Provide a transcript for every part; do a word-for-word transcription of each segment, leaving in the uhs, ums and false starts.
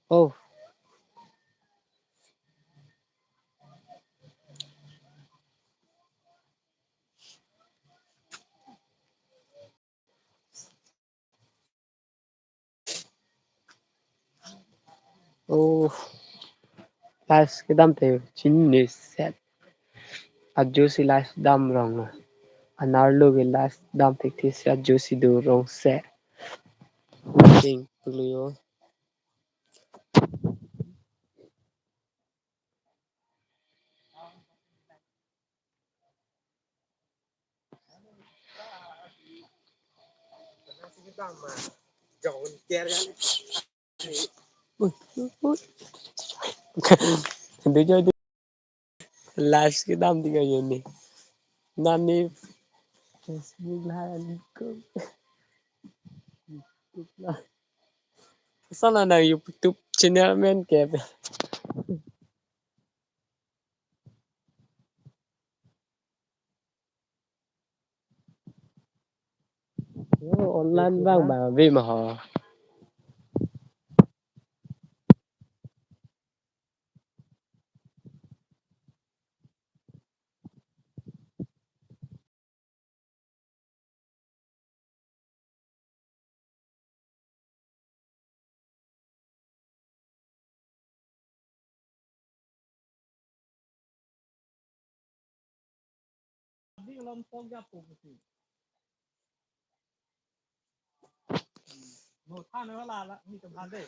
Oh. Oh, live kedam te chini set. Ajo si live dam rong na. Anerlo ke live dam thekthe si ajo si do rong se. Ting tulo yo. Ui, ui, ui. Dei jo, dei. Live kedam tiga jo ni. Nani Facebook la ko. YouTube la. Sana na YouTube channel men ke. Oh, online bang bang, ave ma ho. Di lom tok ja pu si. Mo than wala la ni tum hande.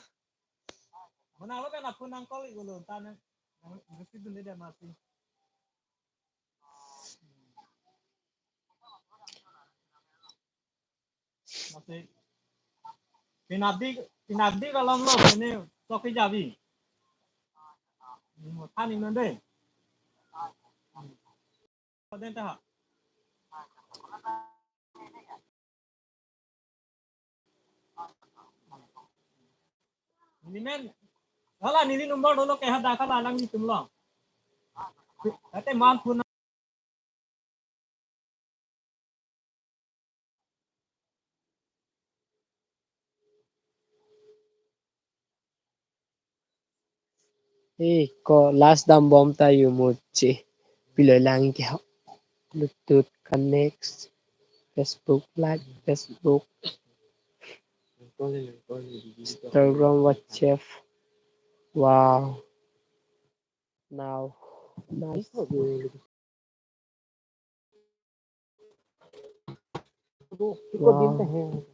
Mo nanglo pen aphun nang call igulo than. Nang gusti dun de masi. Masi. Pinadi, pinadi kalau lo ini toki jabi. Mo than ni nande. Paden ta ha. Neli men. Hala neli number dolo ke hada kala lang di tum lo. Ate man phun. Eh, ko live dam bom ta yo mo che. Pilo lang ke ho. Bluetooth connects. Facebook Live, Facebook. Instagram, WhatsApp. Wow. Now. Nice. Wow.